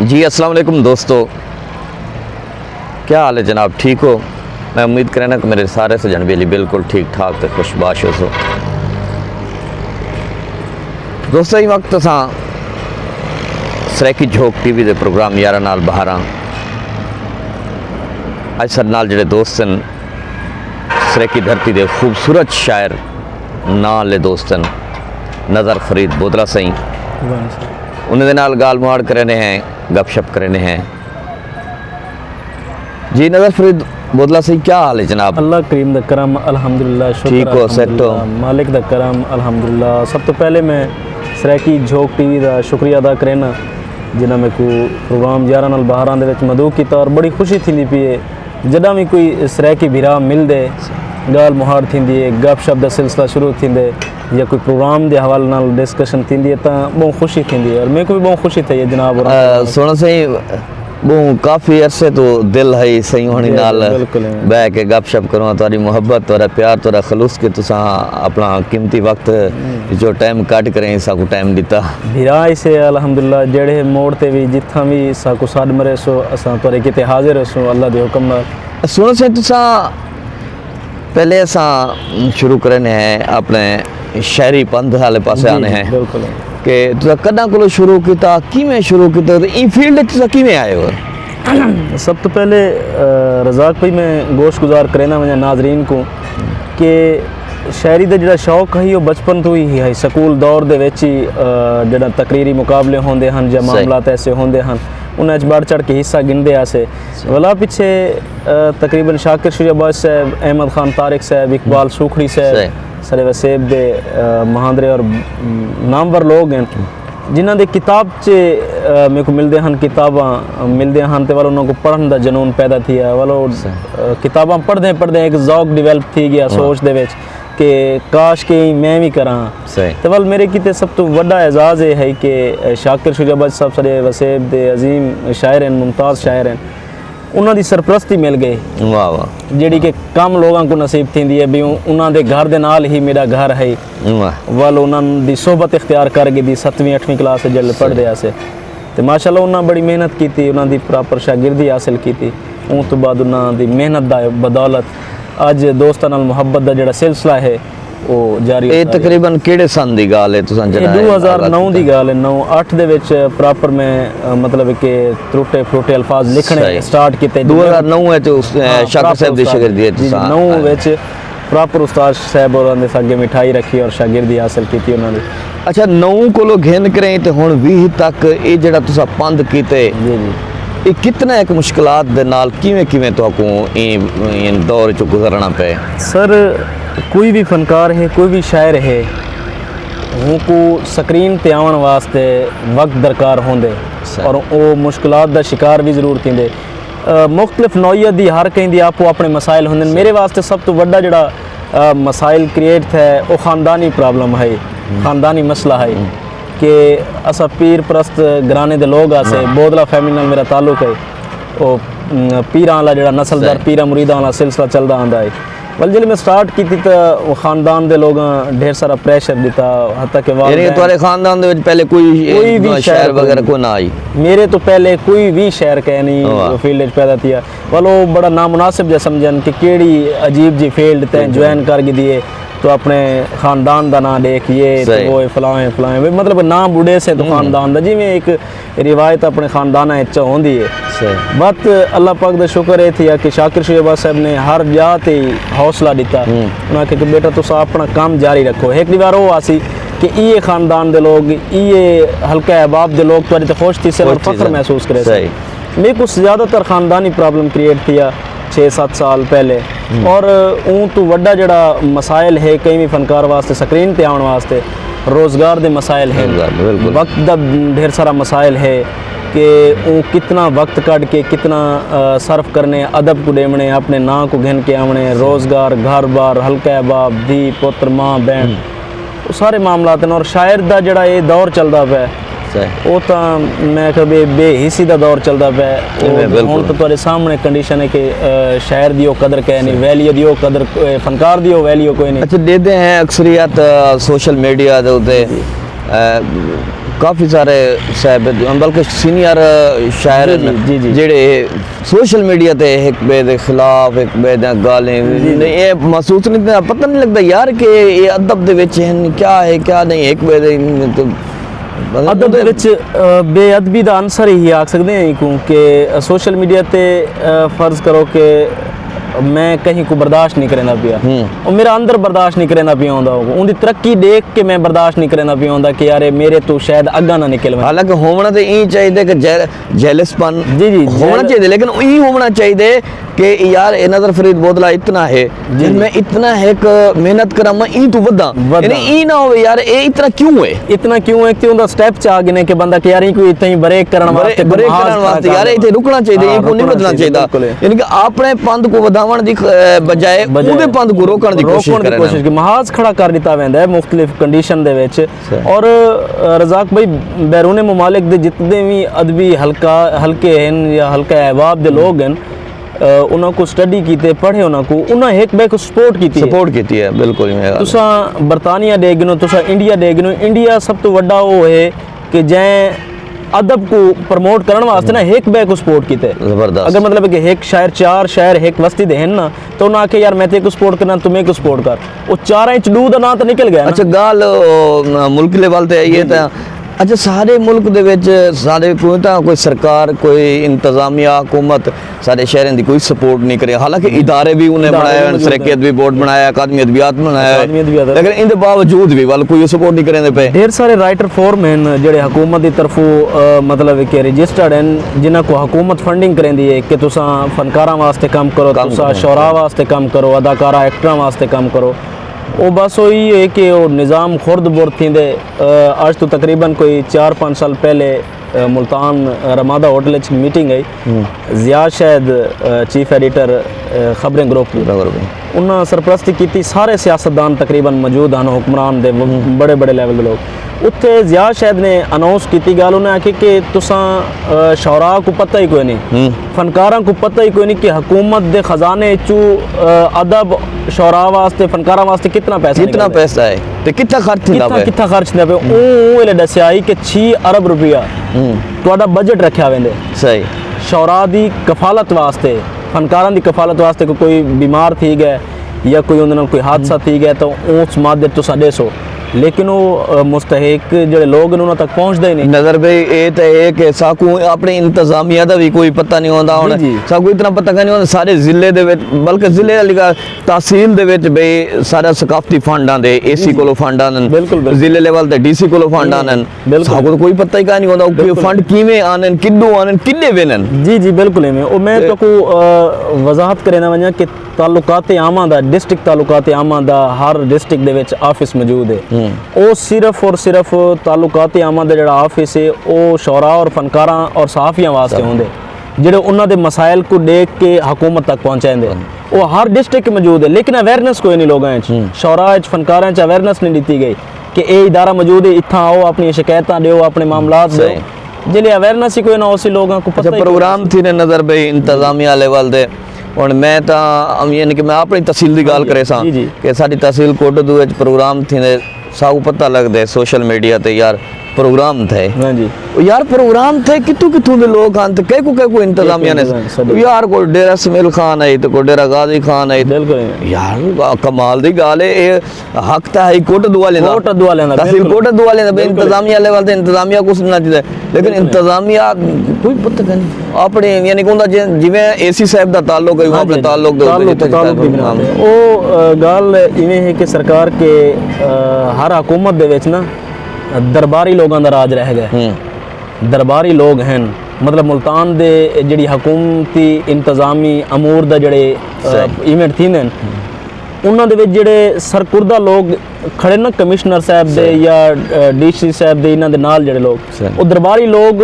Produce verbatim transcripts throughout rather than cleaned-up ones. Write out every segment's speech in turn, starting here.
جی، السلام علیکم دوستو، کیا حال ہے جناب؟ ٹھیک ہو؟ میں امید کرنا کہ میرے سارے سجن بیلی بالکل ٹھیک ٹھاک تے خوش باش ہو سو۔ دوستو، یہ وقت اساں سرائیکی جھوک ٹی وی دے پروگرام یارہ نال بہاراں۔ اج سر نال جڑے دوست ہیں، سرائیکی دھرتی دے خوبصورت شاعر ناں لے دوست ہیں، نظر فرید بودلا سائیں۔ انہیں دے نال گال مہاڑ کرنے ہیں، گپ شپ کرنے ہیں۔ جی نظر فرید بودلا سائیں، کیا حال ہے جناب؟ اللہ کریم دا کرم، الحمدللہ، شکر ٹھیک ہو، سیٹ ہو؟ الحمدللہ، مالک دا کرم، الحمدللہ۔ سب تو پہلے میں سرائیکی جھوک ٹی وی دا شکریہ ادا کرنا، جنہاں میں کو پروگرام یارہ نال بہاراں دے وچ مدعو کیتا اور بڑی خوشی تھیندی پئی ہے جݙاں وی کوئی سرائیکی بھرا ملدے، ڳالھ مہاڑ تھیندی ہے، گپ شپ دا سلسلہ شروع تھیندے یا کوئی پروگرام دے حوالے نال ڈسکشن تھیندی ہے تاں ٻہوں خوشی تھیندی ہے اور میکوں وی ٻہوں خوشی تھئی ہے جناب ہوراں کوں۔ سوہݨا سائیں، ٻہوں کافی عرصے توں دل ہئی سائیں ہوݨی نال ٻہہ کے گپ شپ کروں، تہاݙی محبت، تہاݙا پیار، تہاݙا خلوص کہ تساں اپݨا قیمتی وقت جو ٹائم کڈھ کریں ساکوں ٹائم ݙتا۔ بھرا اسے الحمدللہ جیڑھے موڑ تے وی جتھاں وی ساکوں سݙ مریسو اساں تہاݙے کیتے حاضر ہوسوں اللہ دے حکم نال۔ سوہݨا سائیں، تساں پہلے اساں شروع کرنے ہیں اپنے شہری پندھ والے پاسے آنے ہیں کہ تساں کݙاں کولوں شروع کیتا، کیویں شروع کیتا تے ایں فیلڈ وچ تساں کیویں آئے ہو؟ سب توں پہلے رزاق بھائی میں گوش گزار کرینا ونجاں ناظرین کوں کہ شاعری دا جڑا شوق ہئی او بچپن توں ہی ہئی، سکول دور دے وچ ہی جڑا تقریری مقابلے ہوندے ہن یا معاملات ایسے ہوندے ہن انہاں وچ بڑھ چڑھ کے حصہ گھندے ہاسے۔ ولا پچھے تقریبا شاکر شجاع بخش صاحب، احمد خان طارق صاحب، اقبال سوکھڑی صاحب ساݙے وسیب دے مہاندرے اور نامور لوگ ہن جنہاں دے کتابچے میکوں ملدے ہن، کتاباں ملدیاں ہن تے ول انہاں کوں پڑھݨ دا جنون پیدا تھیا، ول او کتاباں پڑھدیں پڑھدیں ہک ذوق ڈیولپ تھی ڳیا سوچ دے وچ کہ کاش کہ ایں میں وی کراں۔ تے ول میرے کیتے سب توں وݙا اعزاز اے ہئی کہ شاکر شجاع بخش صاحب ساݙے وسیب دے عظیم شاعر ہن، ممتاز شاعر ہن، انہاں دی سرپرستی مل ڳئی۔ واہ واہ۔ جیڑھی کہ کم لوگاں کوں نصیب تھیندی ہے، بھئی انہاں دے گھر دے نال ہی میݙا گھر ہئی۔ واہ۔ ول انہاں دی صحبت اختیار کر گھدی، ستویں اٹھویں کلاس وچ جیلے پڑھدے ہاسے تے ماشاءاللہ انہاں بڑی محنت کیتی، انہاں دی پراپر شاگردی حاصل کیتی۔ اوں توں بعد انہاں دی محنت دا بدولت اڄ دوستاں نال محبت دا جیڑھا سلسلہ ہے او جاری۔ اے تقریبا کیڑھے سن دی ڳالھ ہے تساں جیڑھا؟ اے ݙو ہزار نو دی ڳالھ ہے، نو اٹھ دے وچ پراپر میں مطلب کہ ترٹے پھروٹے الفاظ لکھݨے سٹارٹ کیتے۔ ݙو ہزار نو وچ شاکر صاحب دی شاگردی ہے تساں؟ نو وچ پراپر استاد صاحب ہوراں دے ساڳے مٹھائی رکھی اور شاگردی حاصل کیتی انہاں دی۔ اچھا، نو کولو گھن کریں تے ہݨ ویہہ تک اے جیڑھا تساں پندھ کیتے، جی جی۔ اے کتنا ہک مشکلات دے نال کیویں کیویں تہاکوں ایں دور چوں گزرنا پئے؟ سر، کوئی وی فنکار ہے، کوئی وی شاعر ہے، ہوں کوں سکرین تے آوݨ واسطے وقت درکار ہوندے اور او مشکلات دا شکار وی ضرور تھیندے۔ مختلف نوعیت دی ہر کہیں دی آپو اپݨے مسائل ہوندن۔ میرے واسطے سب توں وݙا جیڑھا مسائل کریئیٹ تھئے او خاندانی پرابلم ہئی، خاندانی مسئلہ ہئی کہ اساں پیر پرست گھرانے دے لوگ ہاسے، بودلا فیملی نال میرا تعلق ہے، او پیراں والا جیڑھا نسل در پیراں مریداں والا سلسلہ چلدا آندا ہے۔ ول جیلے میں سٹارٹ کیتی تاں خاندان دے لوگاں ڈھیر سارا پریشر ݙتا، حتیٰ کہ یعنی والدین تہاݙے خاندان دے وچ پہلے کوئی کوئی وی شاعر شاعر کوئی وغیرہ نہیں۔ کوئی نہ آئی؟ میرے توں پہلے کوئی وی شاعر کہیں نہیں فیلڈ وچ پیدا تھیا۔ ول او بڑا نامناسب جیہا سمجھن کہ کیڑھی عجیب جی فیلڈ تیں جوائن کر گھدی ہے، توں اپݨے خاندان دا ناں ݙیکھ یہ تے وہ فلاں ہے فلاں ہے، مطلب ناں ٻݙیسیں توں خاندان دا، جیویں ہک روایت اپݨے خانداناں اچ ہوندی ہے۔ بت اللہ پاک دا شکر اے تھیا کہ شاکر شجاع بخش صاحب نے ہر جاہ تے حوصلہ ݙتا۔ انہاں آکھیا کہ بیٹا تساں اپݨا کم جاری رکھو۔ ہک ݙیوار او آسی کہ ایہے خاندان دے لوگ، ایہے حلقہ احباب دے لوگ تہاݙے تے خوش تھیسن اور فخر محسوس کریسن۔ میکوں زیادہ تر خاندانی پرابلم کریئیٹ تھیا چھ ست سال پہلے، اور اوں توں وݙا جیڑھا مسائل ہے کہیں وی فنکار واسطے سکرین تے آوݨ واسطے روزگار دے مسائل ہن، وقت دا ڈھیر سارا مسائل ہے کہ اوں کتنا وقت کڈھ کے کتنا صرف کرنے، ادب کوں ݙیوݨے، اپݨے ناں کوں گھن کے آوݨے، روزگار، گھر بار، حلقہ احباب، دھی پتر، ماں بہن، او سارے معاملات ہن۔ اور شاعر دا جیڑھا اے دور چلدا پئے، او تاں میں آکھاں بے بے حسی دا دور چلدا پئے۔ ہݨ تاں تہاݙے سامݨے کنڈیشن ہے کہ شاعر دی او قدر کائنی، ویلیو دی او قدر، فنکار دی او ویلیو کوئی نہیں۔ اچھا، ݙیہدے ہیں اکثریت سوشل میڈیا دے اتے کافی سارے صاحب، بلکہ سینئر شاعر جی، جی، جی۔ جڑے سوشل میڈیا تے ہک بے دے خلاف، ہک بے دے گالیں، جی، جی۔ یہ محسوس نہیں تھا، پتہ نہیں لگتا یار کہ یہ ادب دے وچ ہیں، کیا ہے کیا نہیں، ہک بے دے ادب دے وچ بے ادبی دا عنصر ہی آکھ سکدے ہیں کیونکہ سوشل میڈیا تے فرض کرو کہ میں کہیں کو برداشت نہیں کریندا پیا، اور میرا اندر برداشت نہیں کریندا پیا ہوندا، ان دی ترقی دیکھ کے میں برداشت نہیں کریندا پیا ہوندا کہ یار میرے تو شاید اگا نہ نکل ونجے۔ حالانکہ ہونا تے ایں چاہیے کہ جیلس پن جی جی ہونا چاہیے، لیکن ایں ہونا چاہیے کہ یار اے نظر فرید بودلا اتنا ہے، میں اتنا ہک محنت کراں، میں ایں تو وداں۔ یعنی ایں نہ ہوے یار اے اتنا کیوں ہے؟ اتنا کیوں ہے؟ کیوں دا سٹیپ چا گنے کہ بندہ کہ یار ایں کوئی اتھاں بریک کرن واسطے، بریک کرن واسطے یار اتھے رکنا چاہیے، ایں کو نہیں بدلنا چاہیے۔ یعنی کہ اپنے پند کو وداون دی بجائے اون دے پند کو روکن دی کوشش کرنا۔ محاذ کھڑا کر دیتا ویندا ہے مختلف کنڈیشن دے وچ۔ اور رزاق بھائی، بیرون ممالک دے جتنے بھی ادبی حلقہ حلقے ہیں یا حلقہ احباب دے لوگ ہیں، انہاں کو سٹڈی کیتے، پڑھے، انہاں کو، انہاں ہک بے کو سپورٹ کیتی ہے۔ سپورٹ کیتی ہے، بالکل۔ تساں برطانیہ دے گنو، تساں انڈیا دے گنو، انڈیا سب تو وڈا وہ ہے کہ جیں ادب کو پروموٹ کرن واسطے نا ہک بے کو سپورٹ کیتے۔ زبردست۔ اگر مطلب کہ ہک شاعر، چار شاعر ہک وستی دے ہیں نا، تو انہاں آکھے یار میں تے کو سپورٹ کرنا، تمہیں کو سپورٹ کر۔ او چاراں اچ ڈو دا ناں تاں نکل گیا نا۔ اچھا، گال ملک لیول تے آئی ہے تاں اچھا، سارے ملک دے وچ سارے کوئی تاں کوئی سرکار، کوئی انتظامیہ، حکومت سارے شہریں دی کوئی سپورٹ نہیں کرے، حالانکہ ادارے بھی انہیں بنایا، سرکیت بھی بورڈ بنایا، اکادمی ادبیات بنایا، لیکن ان دے باوجود بھی ول کوئی سپورٹ نہیں کریں دے پے۔ ڈھیر سارے رائٹر فورم ہیں جڑے حکومت دی طرفوں مطلب کہ رجسٹرڈ ہیں، جنہاں کو حکومت فنڈنگ کریں دی ہے کہ تساں فنکاراں واسطے کام کرو، تساں شعراء واسطے کام کرو، اداکارہ ایکٹراں واسطے کام کرو۔ او بس او ای ہے کہ او نظام خرد برد تھیندے۔ اج تو تقریباً کوئی چار پانچ سال پہلے ملتان رمادہ ہوٹل اچ میٹنگ آئی۔ ضیاء شاہد، چیف ایڈیٹر خبریں گروپ، انہاں سرپرستی کیتی، سارے سیاستدان تقریباً موجود ہن، حکمران دے بڑے بڑے لیول دے لوگ۔ اتھے ضیاء شاہد نے اناؤنس کیتی گال، انہاں آکھیا کہ تساں شعراء کو پتہ ہی کوئی نہیں، فنکاراں کو پتہ ہی کوئی نہیں کہ حکومت دے خزانے چوں ادب، شعراء واسطے، فنکاراں واسطے کتنا پیسہ کتنا پیسہ ہے تے کتھا خرچ تھیندا پئے؟ کتھا خرچ تھیندا پئے؟ اوں اوں ویلے ڈسیا ہئی کہ چھی ارب روپیہ تہاڈا بجٹ رکھیا ویندے۔ صحیح۔ شعراء دی کفالت واسطے، فنکاراں دی کفالت واسطے کہ کوئی بیمار تھی گئے یا کوئی اوندے نال کوئی حادثہ تھی گئے تاں اس مد اچ تساں ڈیسو، لیکن او مستحق جڑے لوگ ہن انہاں تک پہنچدا ہی نہیں۔ نظر بھئی اے تاں اے کہ ساکوں اپنی انتظامیہ دا وی کوئی پتہ نہیں ہوندا ہن، ساکوں اتنا پتہ کائنی ہوندا سارے ضلع دے وچ، بلکہ ضلع آلی گال تحصیل دے وچ بھئی سارا ثقافتی فنڈ آندے، اے سی کولوں فنڈ آندن، ضلع لیول تے ڈی سی کولوں فنڈ آندن، ساکوں تاں کوئی پتہ ہی کائنی ہوندا کہ فنڈ کیویں آندن، کڈوں آندن، کڈے ویندن۔ جی جی بالکل ایویں۔ او میں تہاکوں وضاحت کریندا ونجاں کہ تعلقات عامہ دا، ڈسٹرکٹ تعلقات عامہ دا ہر ڈسٹرکٹ دے وچ آفس موجود ہے۔ او صرف اور صرف تعلقات عامہ دا جڑا آفس ہے او شعراء اور فنکاراں اور صحافیاں واسطے ہوندے، جڑے انہاں دے مسائل کو ڈیکھ کے حکومت تک پہنچائیندے۔ او ہر ڈسٹرکٹ موجود ہے لیکن اویئرنس کوئی نہیں لوگاں اچ، شعراء اچ، فنکاراں اچ اویئرنس نہیں ڈتی گئی کہ اے ادارہ موجود ہے، اتھاں آؤ، اپنی شکایتاں ڈیو، اپنے معاملات ڈیو۔ جیلے اویئرنس ہی کوئی نہ ہوسی لوگاں کو پتہ ہی کوئی نہ ہوسی۔ پروگرام تھیندے نظر بھئی انتظامیہ لیول دے، ہن میں تاں یعنی کہ میں اپنی تحصیل دی گال کریساں کہ ساڈی تحصیل کوٹدو اچ پروگرام تھیندے، ساکوں پتہ لگدے سوشل میڈیا تے یار پروگرام تھئے۔ ہاں جی۔ او یار پروگرام تھئے، کتھوں کتھوں دے لوک ہن تے کیکوں کیکوں انتظامیہ نے، یار کوئی ڈیرہ اسماعیل خان ہئی تے کوئی ڈیرہ غازی خان ہئی۔ بالکل۔ یار کمال دی گالھ ہے، اے حق تاں ہئی کوٹدو آلیاں دا۔ کوٹدو آلیاں دا، تحصیل کوٹدو آلیاں دا، بھئی انتظامیہ لیول تے انتظامیہ کوں سمجھنا چاہیدا ہے، لیکن انتظامیہ کوئی پتہ کائنی۔ اپݨے یعنی کہ اوندا جے جیویں اے سی صاحب دا تعلق ہے، او اپݨے تعلق دے اتے جتھاں تک۔ او گالھ ایویں ہے کہ سرکار کے ہر حکومت دے وچ نا درباری لوگاں دا راج رہ ڳئے۔ درباری لوگ ہن، مطلب ملتان دے جڑی حکومتی انتظامی امور دا جڑے ایونٹ تھیندے ہن، انہاں دے وچ جڑے سرکردہ لوگ کھڑے نا، کمشنر صاحب دے یا ڈی سی صاحب دے، انہاں دے نال جڑے لوگ، او درباری لوگ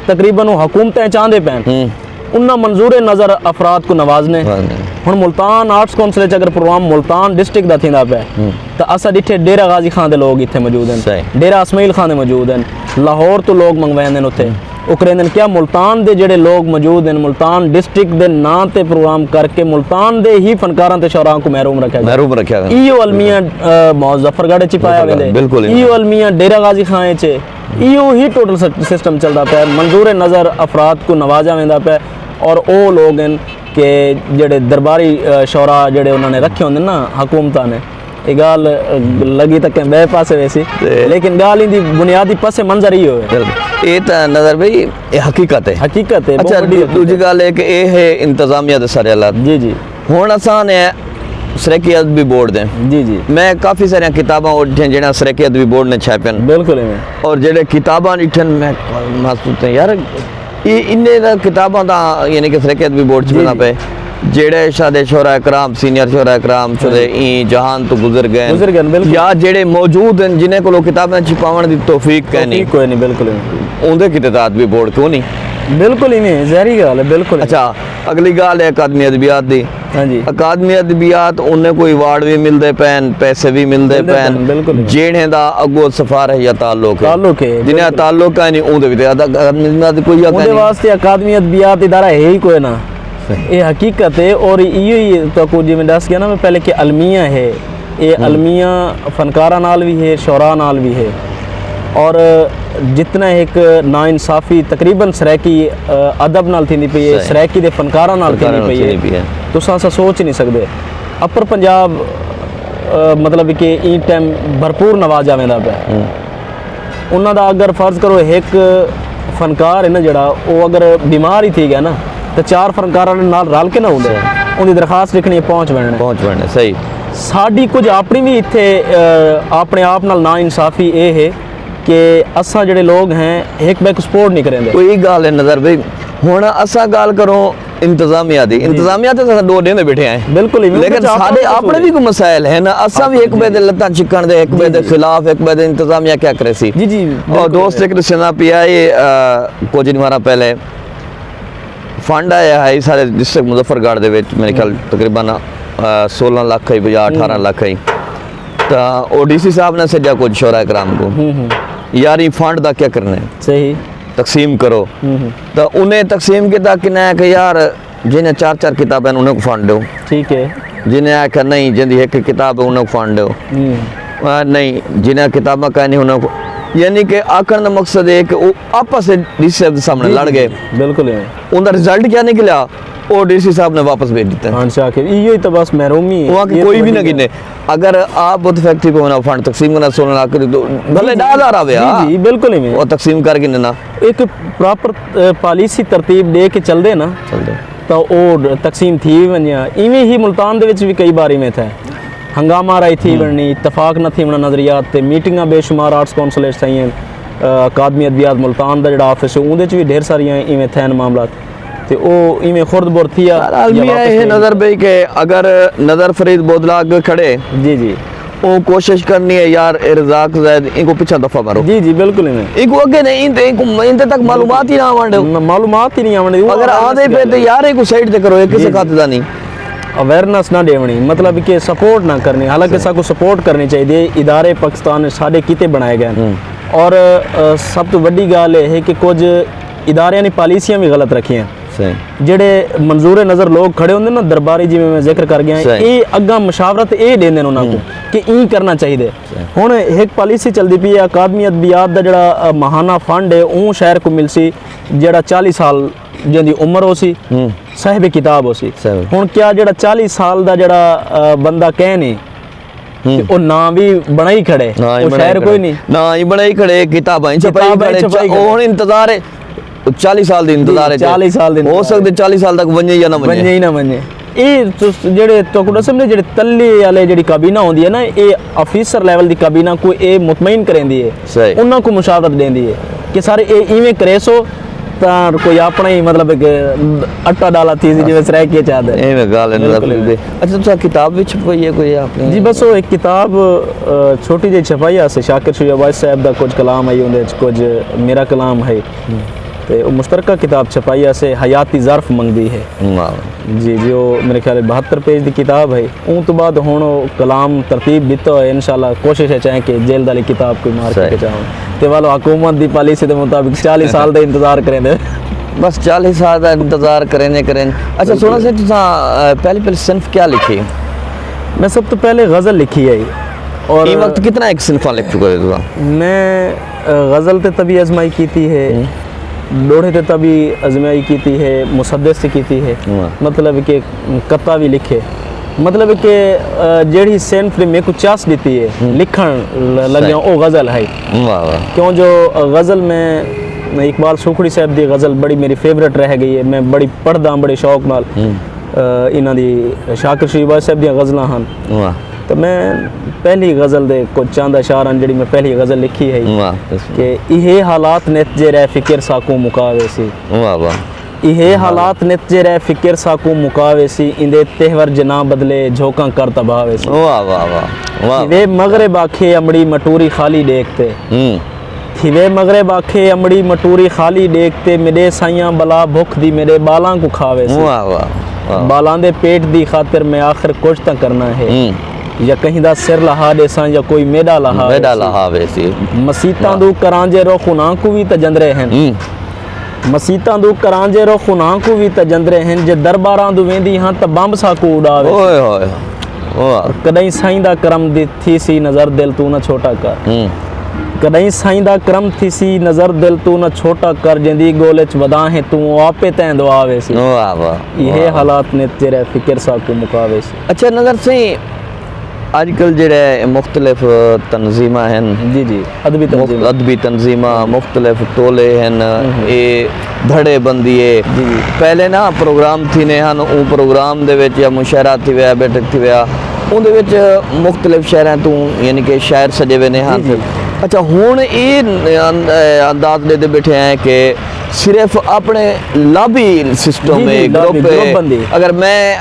تقریباً او حکومتیں چاہندے پئن۔ انہاں منظور نظر افراد کو نوازنے۔ ہن ملتان آرٹس کونسل اچ اگر پروگرام ملتان ڈسٹرکٹ دا تھیندا پئے تاں اساں ڈٹھے ڈیرہ غازی خان دے لوگ اتھے موجود ہن، ڈیرہ اسماعیل خان دے موجود ہن، لاہور تو لوگ منگویندے ہن اتھے۔ او کریندن۔ کیا ملتان دے جڑے لوگ موجود ہیں، ملتان ڈسٹرکٹ دے ناں تے پروگرام کر کے ملتان دے ہی فنکاراں تے شعراء کو محروم رکھیا گیا؟ محروم رکھیا گیا۔ ایہو المیہ مظفر گڑھ چ پایا ویندے، بالکل ایہو المیہ ڈیرہ غازی خان چ۔ ایہو ہی ٹوٹل سسٹم چلدا پیا۔ منظور نظر افراد کو نوازا ویندا پیا اور او لوگ ہیں کہ جڑے درباری شعراء جڑے انہاں نے رکھے ہوندے نا حکومتاں نے، یہ گال لگی تک بے پاسے ویسی، لیکن گال ان دی بنیادی پس منظر ہی ہوئے۔ یہ تو نظر بھائی، یہ حقیقت ہے۔ حقیقت ہے۔ اچھا، دوجی گال ہے کہ یہ ہے انتظامیہ دے سارے حالات۔ جی جی۔ ہن اساں نے سرائیکی ادبی بورڈ دے، جی جی، میں کافی ساریاں کتاباں اٹھیاں جڑیاں سرائیکی ادبی بورڈ نے چھاپیاں۔ بالکل ایویں۔ اور جڑے کتاباں اٹھن میں محسوس ہیں یار، یہ انہیں دا کتاباں دا یعنی کہ سرائیکی ادبی بورڈ چ بنا پے، جڑے شاہ دے شعراء کرام، سینئر شعراء کرام شدے این جہان تو گزر گئے، گزر گئے، بالکل۔ یا جڑے موجود ہیں جنہیں کو کتاباں چھپاون دی توفیق کینی، توفیق کوئی نہیں، بالکل۔ اوندے کیتے تاں ادبی بورڈ کیوں نہیں؟ بالکل ایویں، ظاہری گال ہے، بالکل۔ اچھا، اگلی گال ہے اکادمی ادبیات دی۔ ہاں جی۔ اکادمی ادبیات انہیں کو ایوارڈ بھی ملدے پین، پیسے بھی ملدے پین، بالکل۔ جنہیں دا اگو سفارش یا تعلق ہے۔ تعلق ہے، جنہیں بالکل۔ تعلق ہے نہیں، اوندے وچ اکادمی ادبیات کوئی حق نہیں۔ واسطے اکادمی ادبیات ادارہ ہے ہی کوئی نہ۔ صحیح۔ یہ حقیقت ہے، اور ایہو ہی تو کو جی میں دس گیا نا میں پہلے کہ المیہ ہے، یہ المیہ فنکاراں نال بھی ہے، شعراء نال بھی ہے۔ اور جتنا ایک ناانصافی تقریباً سرائیکی ادب نال تھیندی پئی ہے، سرائیکی دے فنکاراں نال تھیندی پئی ہے، تساں اساں سوچ نہیں سکدے۔ اپر پنجاب مطلب کہ این ٹائم بھرپور نوازا ویندا پیا۔ انہاں دا اگر فرض کرو ایک فنکار ہے نا جڑا، وہ اگر بیمار ہی تھی گیا نا، تو چار فنکاراں نال رل کے نہ ہوندے، ان دی درخواست لکھنی ہے، پہنچ ویندے۔ پہنچ ویندے، صحیح۔ ساڈی کچھ اپنی بھی اتھے اپنے آپ نال ناانصافی اے ہے کہ اساں جڑے لوگ ہیں ہک بے کو سپورٹ نہیں کریندے۔ کوئی گال ہے نظر بھائی، ہن اساں گال کروں انتظامیہ دی، انتظامیہ تے اساں ڈو ڈیندے بیٹھے ہیں۔ بالکل ایویں، لیکن ساڈے اپنے بھی کوئی مسائل ہیں نا، اساں بھی ہک بے دے لتاں چکن دے، ہک بے دے خلاف، ہک بے دے انتظامیہ کیا کرے سی۔ جی جی، اور دوست ایک دسنا پیا اے کچھ دن مارا پہلے فنڈ آیا ہے سارے ڈسٹرکٹ مظفر گڑھ دے وچ، میرے خیال تقریباً سولہ لکھ ہے یا اٹھارہ لکھ ہے۔ تا او ڈی سی صاحب نے سجا کچھ شعراء کرام کو، یار ایں فنڈ دا کیا کرنا ہے؟ صحیح۔ تقسیم کرو۔ تا انہیں تقسیم کیتا کہ نہ کہ یار جنہیں چار چار کتابیں انہیں کو فنڈ دیو۔ ٹھیک ہے۔ جنہیں آکھیا نہیں، جن دی ایک کتاب ہے انہیں کو فنڈ دیو۔ نہیں، جنہیں کتاباں کہیں نہیں انہیں کو، یعنی کہ آکھن دا مقصد ہے کہ وہ آپس ڈی سی صاحب دے سامنے لڑ گئے۔ بالکل۔ ان دا رزلٹ کیا نکلیا؟ او ڈی سی صاحب نے واپس بھیج دیتے ہیں۔ ہاں شاکر، ایہو ہی تو بس محرومی ہے۔ وہاں کی کوئی بھی نہ گنے۔ اگر آپ بہت فیکٹری پہ ہونا فنڈ تقسیم کرنا سونا نہ کر دو، بھلے ڈا ہزار آوے۔ جی جی، بالکل ہی میں۔ وہ تقسیم کر کے نہ۔ ایک پراپر پالیسی ترتیب دے کے چل دے نا۔ چل دے۔ تو او تقسیم تھی ونجا۔ ایویں ہی ملتان دے وچ بھی کئی بار ایویں تھا۔ ہنگامہ رائی تھی وننی، اتفاق نہ تھی وننا نظریات تے، میٹنگاں بے شمار آرٹس کونسل اچ تھائیں، اکادمی ادبیات ملتان دا جڑا آفس ہے، اوندے چ بھی ڈھیر ساریاں ایویں تھین معاملات۔ تے او ایویں خرد برد تھیا۔ بہرحال میاں اے نظر پئی کہ اگر نظر فرید بودلا اگے کھڑے، جی جی، او کوشش کرنی ہے یار، اے رزاق زید ان کو پچھا دفعہ مارو۔ جی جی، بالکل ایویں۔ ان کو اگے نہیں، ان تے، ان کو، ان تے تک معلومات ہی نہ آوݨ ݙیو۔ معلومات ہی نہیں آوݨ ݙیو۔ اگر آندے پے تے یار ان کو سائیڈ تے کرو، اے کسے کھاتے دا نہیں۔ اویئرنس نہ ݙیوݨی، مطلب کہ سپورٹ نہ کرنی، حالانکہ ساکوں سپورٹ کرنی چاہیدی ہے۔ ادارے پاکستان ساݙے کیتے بݨائے ڳئے ہن۔ اور سب توں وݙی ڳالھ اے ہے کہ کجھ اداریاں نے پالیسیاں بھی غلط رکھیاں۔ جڑے منظور نظر لوگ کھڑے ہوندے نا درباری، جی میں ذکر کر گیا، اے اگاں مشاورت اے ݙیندے نے انہاں کو کہ ایں کرنا چاہیدے۔ ہن ایک پالیسی چلدی پئی ہے، اکادمی ادبیات دا جڑا ماہانہ فنڈ ہے اوں شہر کو ملسی، جڑا چالیس سال جن دی عمر ہو سی، صاحب کتاب ہو سی۔ ہن کیا جڑا چالیس سال دا جڑا بندہ کہہ نہیں، او ناں بھی بنائی کھڑے، او شہر کوئی نہیں۔ ناں ہی بنائی کھڑے، کتاباں ہی چھپائی کھڑے۔ او ہن انتظار ہے، چالیس سال دی انتظار ہے۔ چالیس سال دی ہو سکدے چالیس سال تک ونجے یا نہ ونجے۔ ونجے ہی نہ ونجے۔ اے جڑے تو کو سمجھے جڑے تلے والے جڑی کابینہ ہوندی ہے نا، اے آفیسر لیول دی کابینہ کو اے مطمئن کریندی ہے۔ انہاں کو مشاورت ڈیندی ہے کہ سارے اے ایویں کریسو تاں کوئی اپنا ہی مطلب کہ اٹا ڈالا تھی سی جویں سرائیکی چاہدے۔ ایویں گال ہے نظر پئی۔ اچھا، تساں کتاب وی چھپوائی ہے کوئی اپنی؟ جی بس، وہ ایک کتاب چھوٹی جی چھپائی ہے، شاکر شجاع وائس صاحب دا کچھ کلام ہے، اندے وچ کچھ میرا کلام ہے۔ تے او مشترکہ کتاب چھپائی اسے، حیاتی ظرف منگدی ہے۔ جی جی، او میرے خیال بہتر پیج دی کتاب ہے۔ اوں توں بعد ہن او کلام ترتیب ݙتا ہوئے، انشاءاللہ کوشش ہے چاہیں کہ جلد والی کتاب کوئی مارکیٹ وچ آون۔ تے والو حکومت دی پالیسی دے مطابق چالیس سال دا انتظار کریندے۔ بس چالیس سال دا انتظار کریندے کریں۔ اچھا سونا سے، تساں پہلی پہلی صنف کیا لکھی؟ میں سب تو پہلے غزل لکھی ہے۔ اور ایں وقت کتنا ایک صنفاں لکھ چکے ہو تساں؟ میں غزل تے طبی آزمائی کیتی ہے، ڈوہڑے تے طبی آزمائی کیتی ہے، مسدس تے کیتی ہے۔ مطلب کہ قطعہ وی لکھے۔ مطلب کہ جیڑھی صنف نے میکوں چس ݙتی ہے لکھݨ لڳیاں، او غزل ہے۔ کیوں جو غزل میں اقبال سوکھڑی صاحب دی غزل بڑی میری فیورٹ رہ ڳئی ہے، میں بڑی پڑھدا ہاں بڑے شوق نال۔ انہاں دی شاکر شریف صاحب دیاں غزلاں ہن۔ تو میں پہلی غزل دے کچھ چند اشعار ہن جیڑھی میں پہلی غزل لکھی ہے کہ ایہے حالات نت جے رہ فکر ساکوں مکا ویسی۔ ایہے حالات نت جے رہ فکر ساکوں مکا ویسی، ایندے تہور جے نہ بدلے جھوکاں کر تباہ ویسی۔ واہ واہ واہ۔ تھیوے مغرب آکھے امڑی مٹوری خالی ݙیکھ تے۔ تھیوے مغرب آکھے امڑی مٹوری خالی ݙیکھ تے، میݙے سائیاں بلا بھکھ دی میݙے ٻالاں کوں کھا ویسی۔ واہ واہ۔ بالاں دے پیٹ دی خاطر میں آخر کجھ تاں کرنا ہے۔ یا کہیں دا سر لہا ݙیساں یا کوئی میݙا لہا ویسی۔ مسیتاں دو کرانجے رخ انہاں کوں وی تاں جندرے ہن۔ مسیتاں دو کرانجے رخ انہاں کوں وی تاں جندرے ہن، جے درباراں دو ویندی ہاں تاں بمب ساکوں اݙا ویسی۔ کݙاہیں سائیں دا کرم دی تھیسی نظر دل توں نہ چھوٹا کر۔ کݙاہیں سائیں دا کرم تھیسی نظر دل توں نہ چھوٹا کر، جیندی ڳول اچ وداں ہیں توں او آپے تیں دعا ویسی۔ ایہے حالات نت جے رہ فکر ساکوں مکا ویسی۔ اچھا نظر سائیں، اڄ کل جیڑھے مختلف تنظیماں ہن، جی جی، ادبی تنظیماں، ادبی تنظیماں، مختلف ٹولے ہن، اے دھڑے بندی ہے۔ پہلے نا پروگرام تھینے ہن، اوں پروگرام دے وچ یا مشاعرہ تھی ویا، بیٹھک تھی ویا، اوں دے وچ مختلف شہراں توں یعنی کہ شاعر سݙے ویندے ہن۔ اچھا ہݨ اے انداز ݙیندے بیٹھے ہیں کہ صرف اپݨے لابی سسٹم ہے، گروپ ہے۔ اگر میں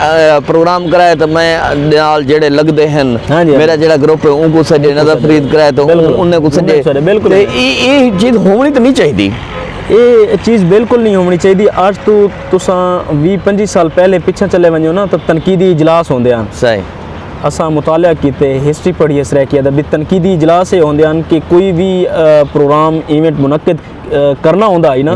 پروگرام کرائے تو میں نال جیڑھے لڳدے ہن، میرا جیڑھا گروپ ہے اوں کوں سݙے، نظر فرید کرائے تو انہیں کوں سݙے۔ تے اے چیز ہووݨی تے نی چاہیدی۔ اے چیز بالکل نی ہووݨی چاہیدی۔ اڄ توں تساں ویہہ پنجی سال پہلے پچھاں چلے ونڄو نا تاں تنقیدی اجلاس ہوندے ہن۔ اساں مطالعہ کیتے، ہسٹری پڑھی ہے سرائیکی ادب دی، تنقیدی اجلاس اے ہوندے ہن کہ کوئی وی پروگرام، ایونٹ منعقد کرنا ہوندا ہئی نا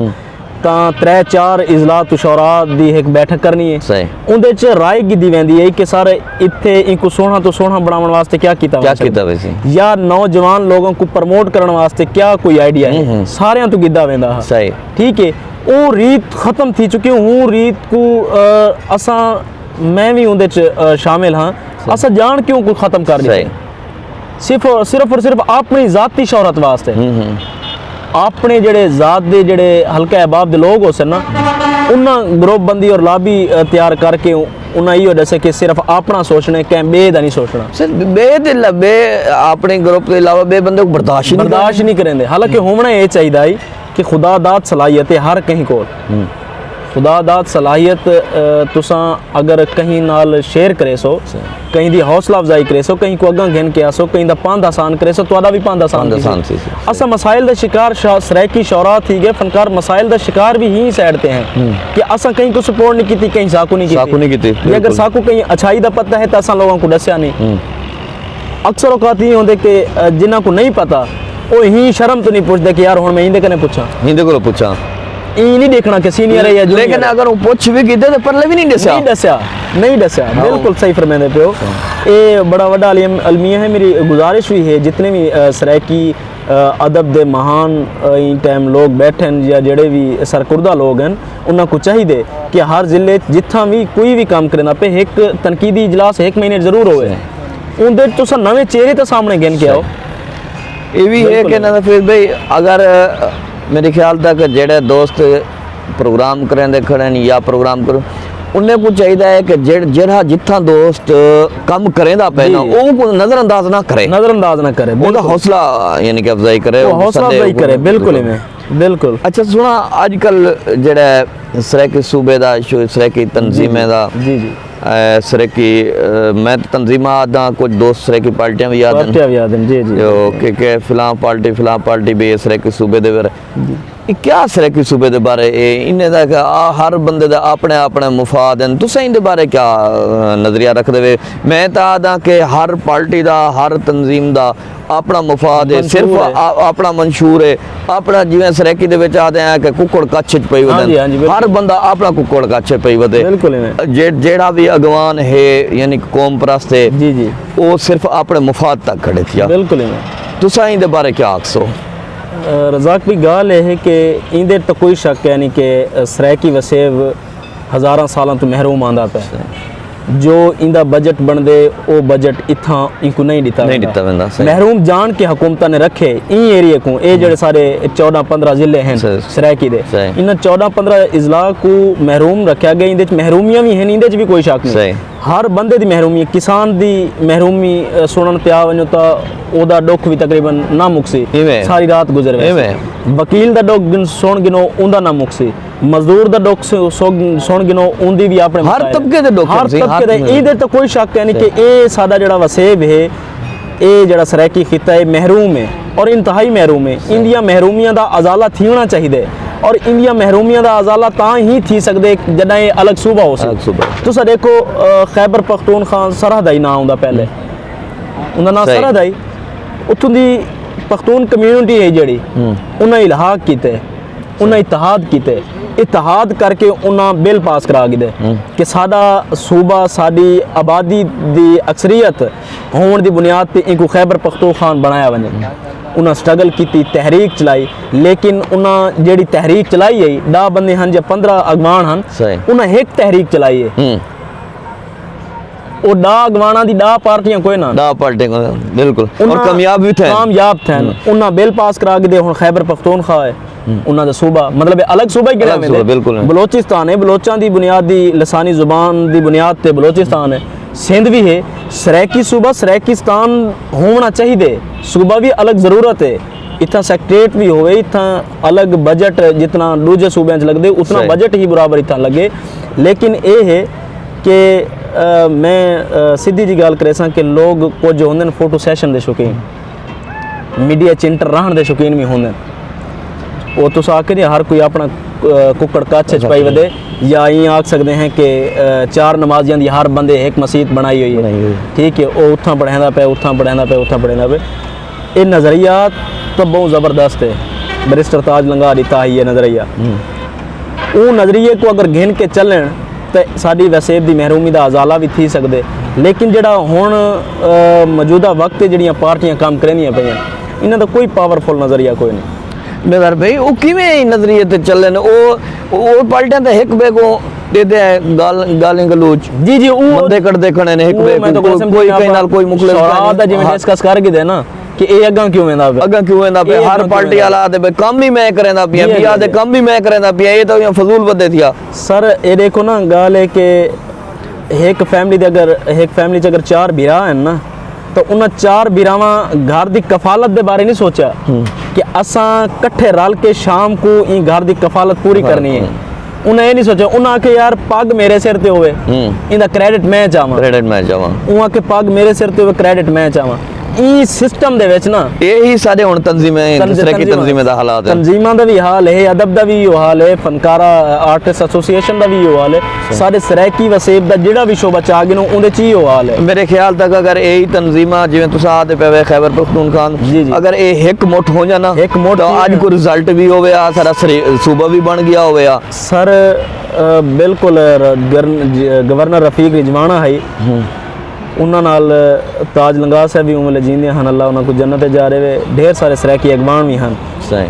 تاں ترے چار اضلاع شعراء دی ہک بیٹھک کرنی ہے۔ اوندے اچ رائے گھدی ویندی ہئی کہ سر اتھے اینکوں سوہݨا توں سوہݨا بݨاوݨ واسطے کیا کیتا ونڄ سڳدے، یا نوجوان لوگاں کوں پروموٹ کرݨ واسطے کیا کوئی آئیڈیا ہے۔ ساریاں توں گھدا ویندا ہا۔ ٹھیک ہے، او ریت ختم تھی چکی۔ ہوں ریت کوں اساں، میں وی اوندے اچ شامل ہاں، اساں ڄاݨ کے اونکوں ختم کر ݙتے۔ صرف صرف اور صرف اپݨی ذاتی شہرت واسطے۔ اپݨے جیڑھے ذات دے جیڑھے حلقہ احباب دے لوگ ہوسن نا، انہاں گروپ بندی اور لابی تیار کر کے انہاں ایہو ݙسے کہ صرف اپݨا سوچݨے، کہیں ٻئے دا نی سوچݨا۔ صرف ٻئے دے لا-، ٻئے اپݨے گروپ دے علاوہ ٻئے بندے کوں برداشت ہی نی کریندے۔ برداشت نی کریندے۔ حالانکہ ہووݨا اے چاہیدا ہئی کہ خدا دات صلاحیت ہے ہر کہیں کول۔ خدا دات صلاحیت، تساں اگر کہیں نال شیئر کریسو، کہیں دی حوصلہ افزائی کریسو، کہیں کوں اڳاں گھن کے آسو، کہیں دا پاندھ آسان کریسو، تہاݙا وی پاندھ آسان تھیسی۔ اساں مسائل دا شکار، سرائیکی شعراء تھی ڳئے، فنکار مسائل دا شکار وی ایں سائیڈ تے ہیں کہ اساں کہیں کوں سپورٹ نی کیتی، کہیں ساکوں نی کیتی۔ اگر ساکوں کہیں اچھائی دا پتہ ہے تاں اساں لوگاں کوں ݙسیا نی۔ اکثر اوقات ایں ہوندے کہ جنہاں کوں نی پتہ او ایں شرم توں نی پچھدے کہ یار ہݨ میں ایندے کنیں پچھاں۔ ایندے کولوں پچھاں۔ ایں نی ݙیکھݨا کہ سینئر ہے یا جونیئر ہے۔ لیکن اگر او پچھ وی گھدے تے پرلے وی نی ݙسیا۔ نی ݙسیا، نی ݙسیا۔ بالکل صحیح فرمیندے پیو۔ اے بڑا وݙا المیہ ہے، میری گزارش وی ہے جتنے وی سرائیکی ادب دے مہان ایں ٹائم لوگ بیٹھن یا جیڑھے وی سرکردہ لوگ ہن، انہاں کوں چاہیدے کہ ہر ضلع جتھاں وی کوئی وی کم کریندا پئے ہک تنقیدی اجلاس ہک مہینے ضرور ہووے۔ اوندے وچ تساں نویں چہرے تاں سامݨے گھن کے آؤ۔ اے وی ہے کہ نذر فرید بھائی، اگر میرے خیال تک جیڑھے دوست پروگرام کریندے کھڑے ہن یا پروگرام کرو، انہیں کوں چاہیدا ہے کہ جیڑھا جتھاں دوست کم کریندا پئے نا، اوں کوں نظر انداز نہ کرے۔ نظر انداز نہ کرے، اوندا حوصلہ یعنی کہ افزائی کرے، حوصلہ افزائی کرے، بالکل ایویں، بالکل۔ اچھا سونا، اج کل جیڑھا سرائیکی صوبے دا ایشو، سرائیکی تنظیمیں دا، سرائیکی، میں تنظیماں آہداں، کچھ دوست سرائیکی پارٹیاں وی آہدن کہ فلاں پارٹی، فلاں پارٹی بئی سرائیکی صوبے دے وچ۔ کیا سرائیکی صوبے دے بارے اے انہیں دا کہ آ ہر بندے دا اپنے اپنے مفاد ہیں؟ تساں ایندے بارے کیا نظریہ رکھدے وے؟ میں تاں آہداں کہ ہر پارٹی دا، ہر تنظیم دا اپنا مفاد ہے، صرف اپنا منشور ہے، اپنا، جیویں سرائیکی دے وچ آہدے ہیں کہ ککڑ کچھ اچ پئی ودن۔ ہر بندہ اپنا ککڑ کچھ اچ پئی ودے۔ جیڑھا وی اگوان ہے، یعنی قوم پرست ہے، او صرف اپنے مفاد تک کھڑے تھیا۔ تساں ایندے بارے کیا آکھسو؟ رزاق بھئی، گالھ اے ہے کہ ایندے تاں کوئی شک کینی کہ سرائیکی وسیب ہزاراں سالاں توں محروم آندا پئے۔ جو ایندا بجٹ بݨدے، او بجٹ اتھاں اینکوں نئیں ݙتا ویندا۔ محروم جان کے حکومتاں نے رکھے ایں ایریے کوں، اے جیڑھے سارے چوݙاں پندرہ ضلع ہن سرائیکی دے، انہاں چوݙاں پندرہ اضلاع کوں محروم رکھیا ڳئے۔ ایندے وچ محرومیاں وی ہن، ایندے وچ وی کوئی شک نئیں۔ ہر بندے دی محرومی ہے۔ کسان دی محرومی سݨݨ تے آ ونڄو تاں اودا ݙکھ وی تقریبا نہ مکسی، ساری رات گزر ویسی۔ وکیل دا ݙکھ سݨ گھنو، اوندا نہ مکسی۔ مزدور دا ݙکھ سݨ گھنو، اوندی وی اپݨے مسائل ہن۔ ہر طبقے دے ݙکھ ہن۔ ہر طبقے دے۔ ایندے تے کوئی شک کینی کہ اے ساݙا جیڑھا وسیب ہے، اے جیڑھا سرائیکی خطہ ہے، محروم ہے اور انتہائی محروم ہے۔ ایندیاں محرومیاں دا ازالہ تھیوݨا چاہیدے اور ایندیاں محرومیاں دا ازالہ تاں ہی تھی سڳدے جݙاں اے الڳ صوبہ ہوسی۔ تساں ݙیکھو، خیبر پختونخوا سرحد ہئی ناں اوندا پہلے، اوندا ناں سرحد ہئی۔ اتھوں دی پختون کمیونٹی ہے جیڑھی، انہاں الحاق کیتے، انہاں اتحاد کیتے، اتحاد کر کے انہاں بل پاس کرا گھدے کہ ساݙا صوبہ، ساݙی آبادی دی اکثریت ہووݨ دی بنیاد تے اینکوں خیبر پختونخوا بݨایا ونڄے۔ انہاں سٹرگل کیتی، تحریک چلائی، لیکن انہاں جیڑھی تحریک چلائی ہئی، ݙاہ بندے ہن یا پندرہ اڳواݨ ہن، انہاں ہک تحریک چلائی ہے۔ او ݙاہ اڳواݨاں دی ݙاہ پارٹیاں کوئے نہ ہن۔ ݙاہ پارٹیاں کوئے نہ ہن، بالکل۔ اور کامیاب وی تھئن۔ کامیاب تھئن۔ انہاں بل پاس کرا گھدے، ہݨ خیبر پختونخوا ہے، انہاں دا صوبہ، مطلب الگ صوبہ ہی گݨیا ویندے۔ بلوچستان ہے، بلوچاں دی بنیاد دی، لسانی زبان دی بنیاد تے بلوچستان ہے۔ سندھ وی ہے، سرائیکی صوبہ سرائیکستان ہووݨا چاہیدے، صوبہ وی الگ ضرورت ہے۔ اتھاں سیکریٹریٹ وی ہووے، اتھاں الگ بجٹ جتنا ݙوجھے صوبیاں اچ لڳدے، اتنا بجٹ ہی برابر اتھاں لڳے۔ لیکن اے ہے کہ میں سدھی جی ڳالھ کریساں کہ لوگ کجھ ہوندن فوٹو سیشن دے شوقین، میڈیا اچ انٹر رہݨ دے شوقین وی ہوندن۔ او تساں آکھے نی ہر کوئی اپݨا ککڑ کچھ اچ پائی ودے، یا ایں آکھ سڳدے ہیں کہ چار نمازیاں دی ہر بندے ہک مسیت بݨائی ہوئی ہے، ٹھیک ہے، او اتھاں پڑھیندا پئے، اتھاں پڑھیندا پئے، اتھاں پڑھیندا پئے۔ اے نظریہ تاں ٻہوں زبردست ہے، بیرسٹر تاج لنگاہ ݙتا ہئی اے نظریہ۔ اوں نظریے کوں اگر گھن کے چلݨ تے ساݙی وسیب دی محرومی دا ازالہ وی تھی سڳدے، لیکن جیڑھا ہݨ موجودہ وقت تے جیڑھیاں پارٹیاں کم کریندیاں پئیاں، انہاں دا کوئی پاورفل نظریہ کوئی نئیں۔ نظر بھئی، او کیویں ایں نظریے تے چلن؟ او او پارٹیاں تے ہک ٻئے کوں ݙیندے ہیں ڳالھ، ڳالھیں گلوچ۔ جی جی، او بندے کٹدے کھڑے نے ہک ٻئے کوں، کوئی کہیں نال کوئی مخلص کائنی۔ شعراء دا جیویں ڈسکس کر گھدے نا کہ اے اڳاں کیوں ویندا پئے؟ اڳاں کیوں ویندا پئے؟ ہر پارٹی آلا آہدے پئے کم وی میں کریندا پیاں، ٻیا آہدے کم وی میں کریندا پیاں، اے تاں فضول ودے تھیا۔ سر، اے ݙیکھو نا، ڳالھ اے کہ ہک فیملی دے اگر، ہک فیملی اچ اگر چار بھرا ہن نا، تاں انہاں چار بھراواں گھر دی کفالت دے بارے نی سوچیا کہ اساں کٹھے رل کے شام کوں ایں گھر دی کفالت پوری کرنی ہے۔ انہاں اے نی سوچیا، انہاں آکھیا یار پڳ میرے سر تے ہووے، ایندا کریڈٹ میں چاواں۔ کریڈٹ میں چاواں۔ اوں آکھیا پڳ میرے سر تے ہووے، کریڈٹ میں چاواں۔ ایں سسٹم دے وچ نا، اے ہی ساݙے ہݨ تنظیمیں، سرائیکی تنظیمیں دا حالات ہے۔ تنظیماں دا وی حال ہے، ادب دا وی ایہو حال ہے، فنکارہ آرٹسٹ ایسوسی ایشن دا وی ایہو حال ہے۔ ساݙے سرائیکی وسیب دا جیڑھا وی شعبہ چا گھنو، اوندے چ ایہو حال ہے۔ میرے خیال تک اگر اے ہی تنظیماں، جیویں تساں آہدے پئے وے خیبر پختونخوا، اگر اے ہک مٹھ ہو جانا تاں اڄ کوئی رزلٹ وی ہووے، آ سارا صوبہ وی بݨ ڳیا ہووے۔ سر، بالکل، گورنر رفیق رجوانہ ہئی، انہاں نال تاج لنگاہ صاحب وی اوں ویلے جیندے ہن، اللہ انہاں کوں جنت اچ جا ݙیوے۔ ڈھیر سارے سرائیکی اڳواݨ وی ہن۔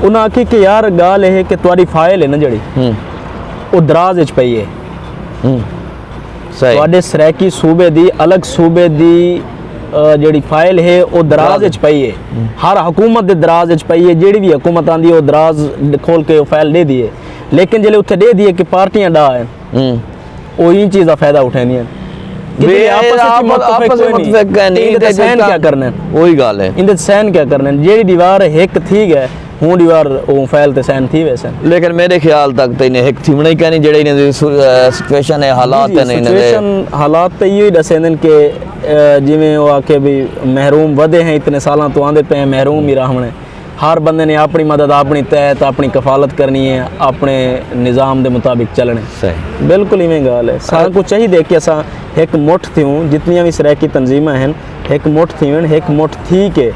انہاں آکھی کہ یار ڳالھ اے ہے کہ تہاݙی فائل ہے نا جیڑھی، او دراز اچ پئی ہے۔ تہاݙے سرائیکی صوبے دی، الگ صوبے دی جیڑھی فائل ہے او دراز اچ پئی ہے۔ ہر حکومت دے دراز اچ پئی ہے، جیڑھی وی حکومت آندی ہے او دراز کھول کے او فائل ݙیندی ہے۔ لیکن جیلے اتھے ݙیندی ہے کہ پارٹیاں ݙاہ ہن، او ایں چیز دا فائدہ اٹھیندیاں ہن۔ کیونکہ آپس وچ متفق کوئی نی۔ تے ایندے تے سائن کیا کرنے؟ اوہی ڳالھ ہے۔ ایندے تے سائن کیا کرنے؟ جیڑھی ݙیوار ہک تھی ڳئے، ہوں ݙیوار اوں فائل تے سائن تھی ویسن۔ لیکن میݙے خیال تک تے انہیں ہک تھیوݨا ہی کائنی، جیڑھے انہیں دی سچویشن ہے، حالات ہن انہیں دے۔ سچویشن، حالات تے ایہو ہی ݙسیندن کہ جیویں او آکھے بھی محروم ودے ہیں، اتنے سالاں توں آندے پئے ہیں، محروم ہی رہوݨے۔ ہر بندے نے اپݨی مدد، اپݨی تحت، اپݨی کفالت کرݨی ہے، اپݨے نظام دے مطابق چلݨے۔ صحیح۔ بالکل ایویں ڳالھ ہے۔ ساکوں چاہیدے کہ اساں ہک مٹھ تھیوں، جتنیاں وی سرائیکی تنظیماں ہن، ہک مٹھ تھیون، ہک مٹھ تھی کے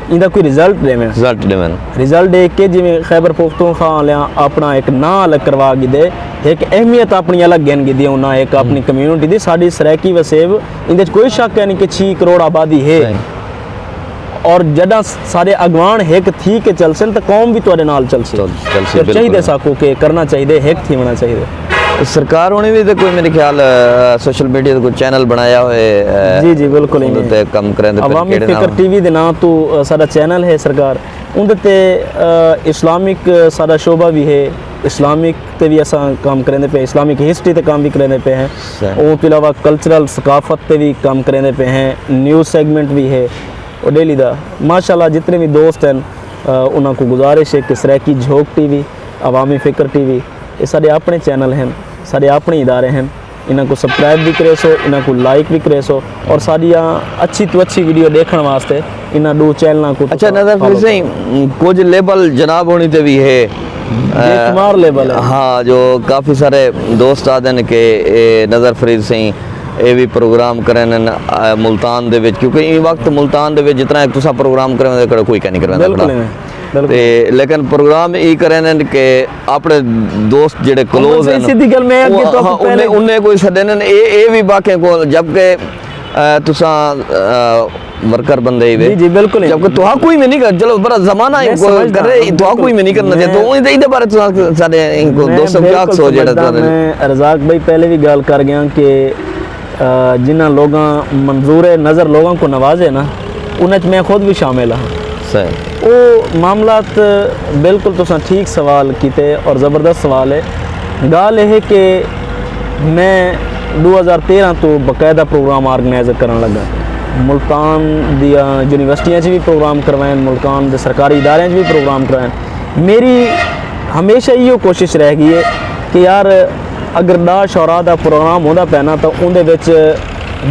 ایندا کوئی رزلٹ ݙیون۔ رزلٹ ݙیون۔ رزلٹ ݙے کے جیویں خیبر پختونخوا آلیاں اپݨا ہک ناں الڳ کروا گھدے، ہک اہمیت اپݨی الڳ گھن گھدی انہاں، ہک اپݨی کمیونٹی دی۔ ساݙی سرائیکی وسیب ایندے وچ کوئی شک ہے نہیں کہ چھی کروڑ آبادی ہے۔ صحیح۔ اور جݙاں سارے اڳواݨ ہک تھی کے چلسن تاں قوم وی تہاݙے نال چلسی۔ چل- چلسی، پھر چاہیدے بالکل۔ ساکوں کہ کرنا چاہیدے، ہک تھیوݨا چاہیدے۔ سرکار ہوݨی وی تے کوئی میرے خیال، آ، سوشل میڈیا تے کوئی چینل بݨایا ہوئے، آ، جی، جی، بالکل اوندے ایویں۔ تے کم کریندے پئے عوامی کیڑھے ناں؟ فکر ٹی وی دے ناں توں، آ، ساݙا چینل ہے سرکار، اوندے تے، آ، اسلامک، آ، ساݙا شعبہ وی ہے، اسلامک تے وی اساں کم کریندے پئے، اسلامک ہسٹری تے کم وی کریندے پئے ہیں۔ صحیح۔ اوں توں علاوہ کلچرل ثقافت تے وی کم کریندے پئے ہیں، نیوز سیگمنٹ وی ہے او ڈیلی دا۔ ماشاءاللہ جتنے وی دوست ہن، آ، انہاں کوں گزارش ہے کہ سرائیکی جھوک ٹی وی، عوامی فکر ٹی وی، اے ساݙے اپݨے چینل ہن، ساݙے اپݨے ادارے ہن، انہاں کوں سبسکرائب وی کریسو، انہاں کوں لائک وی کریسو، اور ساݙیاں اچھی توں اچھی ویڈیو ݙیکھݨ واسطے انہاں ݙو چینلاں کوں اچھا، تساں نظر فالو فرید سئیں، کجھ لیبل جناب ہوݨی تے وی ہے، آ، بے شمار لیبل ہے۔ ہاں، جو کافی سارے دوست آہدن کہ اے نظر فرید سئیں اے وی پروگرام کریندن، آ، ملتان دے وچ، کیونکہ ایں وقت ملتان دے وچ جتنا ہک تساں پروگرام کریندے، کڑے کوئی کائنی کریندا بالکل کھڑا۔ ایویں، بالکل۔ تے لیکن پروگرام ای کریندن کہ اپݨے دوست جیڑھے کلوز صحیح، ہن، سدھی ڳالھ میں اڳے او، تہاکوں ہاں، پہلے انہیں، انہیں کوئی سݙیندن، اے، اے وی باقیاں کوں، جبکہ، آ، تساں، آ، ورکر بندے ہی وے۔ جی، جی، بالکل ہی۔ جبکہ تہاکوں ہی میں نہیں کر، چلو، بڑا زمانہ ہی میں کوئی سمجھدا کرے، ہاں، تہاکوں ہی میں نہیں کرنا چاہیے۔ میں تو ایندے، ایندے بارے تساں سارے ان کو میں دوستوں کیا بالکل سوچ جڑا سمجھدا، تساں میں رزاق بھائی پہلے بھی گال کر گیا کہ، آ، جنہاں لوگاں منظور نظر لوگاں کو نوازے نا، انہاں وچ میں خود بھی شامل ہاں۔ صحیح۔ او معاملات بالکل تساں ٹھیک سوال کیتے اور زبردست سوال ہے۔ گال یہ ہے کہ میں ݙو ہزار تیرہ تو باقاعدہ پروگرام آرگنائز کرݨ لڳا۔ ملتان دیاں یونیورسٹیاں چ بھی پروگرام کروائن، ملتان دے سرکاری اداریاں چ بھی پروگرام کروائن۔ میری ہمیشہ ایہو کوشش رہ گئی ہے کہ یار، اگر ݙاہ شعراء دا پروگرام ہوندا پیا نا، تاں اوندے وچ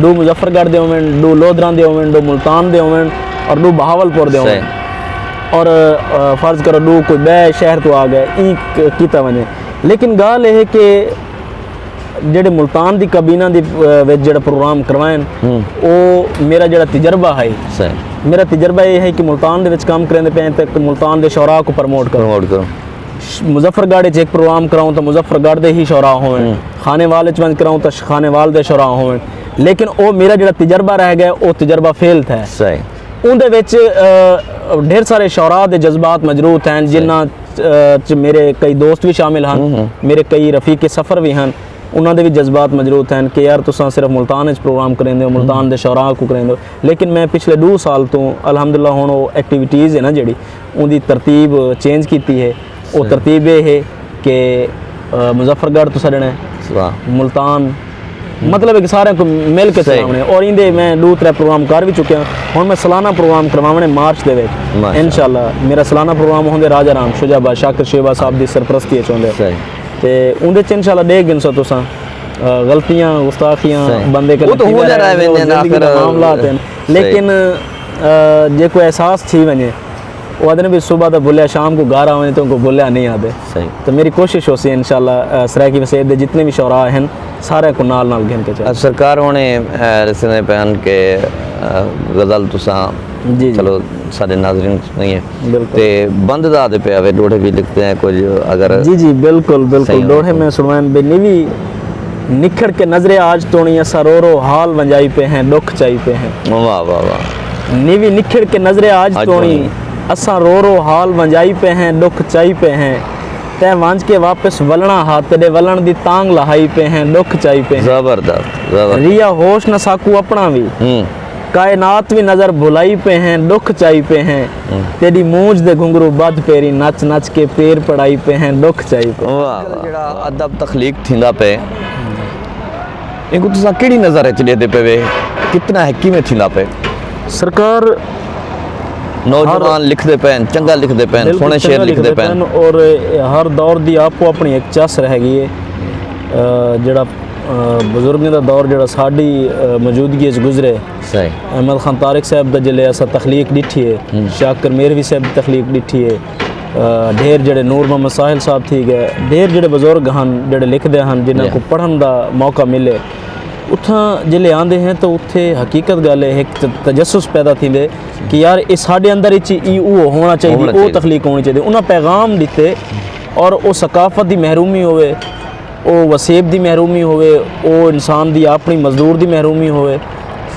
ݙو مظفر گڑھ دے ہوون، ݙو لودھراں دے ہوون، ݙو ملتان دے ہوون اور ݙو بہاول پور دے ہوون۔ صحیح۔ اور، آ، فرض کرو ݙو کوئی ٻئے شہر تو آ ڳئے، ایں ک-، کیتا ونڄے۔ لیکن ڳالھ یہ ہے کہ جیڑھے ملتان دی کابینہ دی، آ، وچ جیڑھا پروگرام کروائن، ہوں۔ او میرا جیڑھا تجربہ ہے، صحیح۔ میرا تجربہ یہ ہے کہ ملتان دے وچ کام کریندے پئے تے ملتان دے شعراء کو پروموٹ کرو۔ پروموٹ کرو۔ مظفر گڑھ وچ ہک پروگرام کراؤں تو مظفر گڑھ دے ہی شعراء ہوون، ہوں۔ خانیوال وچ ونڄ کراؤں تو خانیوال دے شعراء ہوون، لیکن او میرا جیڑھا تجربہ رہ ڳیا، او تجربہ فیل تھا۔ صحیح۔ اوندے وچ، آ، ڈھیر سارے شعراء دے جذبات مجروح تھین، جنہاں، آ، چ میرے کئی دوست بھی شامل ہن، ہوں ہوں۔ میرے کئی رفیق سفر بھی ہن، انہاں دے بھی جذبات مجروح تھین کہ یار، تساں صرف ملتان وچ پروگرام کریندے ہو، ملتان دے شعراء کو کریندے ہو۔ لیکن میں پچھلے ݙو سال تو الحمدللہ ہݨ او ایکٹیویٹیز ہے نا جیڑھی، اوندی ترتیب چینج کیتی ہے۔ او صحیح۔ ترتیب یہ ہے کہ، آ، مظفر گڑھ تو سݙݨے، واہ۔ ملتان، مطلب ہے کہ سارے کو مل کے صحیح۔ سݙاوݨے۔ اور ایندے میں ݙو ترے پروگرام کر بھی چکے ہاں۔ ہݨ میں سالانہ پروگرام کرواوݨے مارچ دے وچ۔ ماشاءاللہ۔ انشاءاللہ میرا سالانہ پروگرام ہوندے راجہ رام شجاع آباد شاکر شیبہ صاحب دی سرپرستی وچ ہوندے۔ صحیح۔ تے اوندے چ انشاءاللہ ݙیکھ گھنسو تساں، آ، غلطیاں، گستاخیاں، صحیح۔ بندے کنے وہ تو ہو تھیندے جانا ہے، رہندے، ویندے زندگی دے آخر، معاملات ہیں۔ صحیح۔ لیکن، آ، جے کوئی احساس تھی ونڄے، او آدھے نے بھی صبح دا بھلیا شام کو گھر آوے تو کو بھلیا نہیں آدھے۔ صحیح۔ تو میری کوشش ہو سی انشاءاللہ، آ، سرائیکی وسیب دے جتنے بھی شعراء ہیں، سارے کو نال نال گھن کے چلے۔ سرکار ہونے، آ، رسیدے پئے ہن کہ، آ، غزل تساں، جی، جی۔ چلو، سارے ناظرین سنئیں۔ بالکل۔ تے بند دا تے پیا وے، ݙوہڑے بھی لکھتے ہیں کچھ، اگر جی، جی، بالکل، بالکل۔ ݙوہڑے میں سݨوائن بے نیوی نکھڑ کے نظر آج توڑی، اساں رو رو حال ونڄائی پئے ہیں، ݙکھ چائی پئے ہیں۔ واہ، واہ، واہ۔ نیوی نکھڑ کے نظر آج توڑی، اساں رو رو حال ونڄائی پئے ہیں، ݙکھ چائی پئے ہیں۔ تیں ونڄ کے واپس ولݨا ہا، تیݙے ولݨ دی تانگھ لہائی پئے ہیں، ݙکھ چائی پئے ہیں۔ زبردست، زبردست۔ رہیا ہوش نہ ساکوں اپݨا وی۔ ہوں۔ کائنات وی نظر بھلائی پئے ہیں، ݙکھ چائی پئے ہیں۔ ہوں۔ تیݙی مونجھ دے گھنگرو ٻدھ پیریں نچ نچ کے پیر پڑائی پئے ہیں، ݙکھ چائی پئے ہیں۔ واہ، واہ۔ جیڑھا ادب تخلیق تھیندا پئے، اینکوں تساں کیڑھی نظر وچ ݙیہدے پئے وے؟ کتنا ہے، کیویں تھیندا پئے؟ سرکار، نوجوان لکھدے پئے ہن، چنگا لکھدے پئے ہن، سوہݨے شعر لکھدے پئے ہن۔ اور ہر دور دی آپو اپݨی ہک چس رہ ڳئی ہے۔ آ، جیڑھا بزرگیں دا دور جیڑھا ساݙی موجودگی اچ گزرے، احمد خان طارق صاحب دا جیلے اساں تخلیق ݙٹھی ہے، شاکر میروی صاحب دی تخلیق ݙٹھی ہے، ڈھیر جیڑھے نور محمد ساحل صاحب تھی ڳئے، ڈھیر جیڑھے بزرگ ہن جیڑھے لکھدے ہن، جنہاں کوں پڑھݨ دا موقع ملے، اتھاں جیلے آندے ہیں تو اتھے حقیقت ڳالھ ہے، ہک تجسس پیدا تھیندے کہ یار اے ساݙے اندر اچ ای او ہووݨا چاہیدی، او تخلیق ہووݨی چاہیدی۔ انہاں پیغام ݙتے اور او ثقافت دی محرومی ہووے، او وسیب دی محرومی ہووے، او انسان دی اپݨی مزدور دی محرومی ہووے،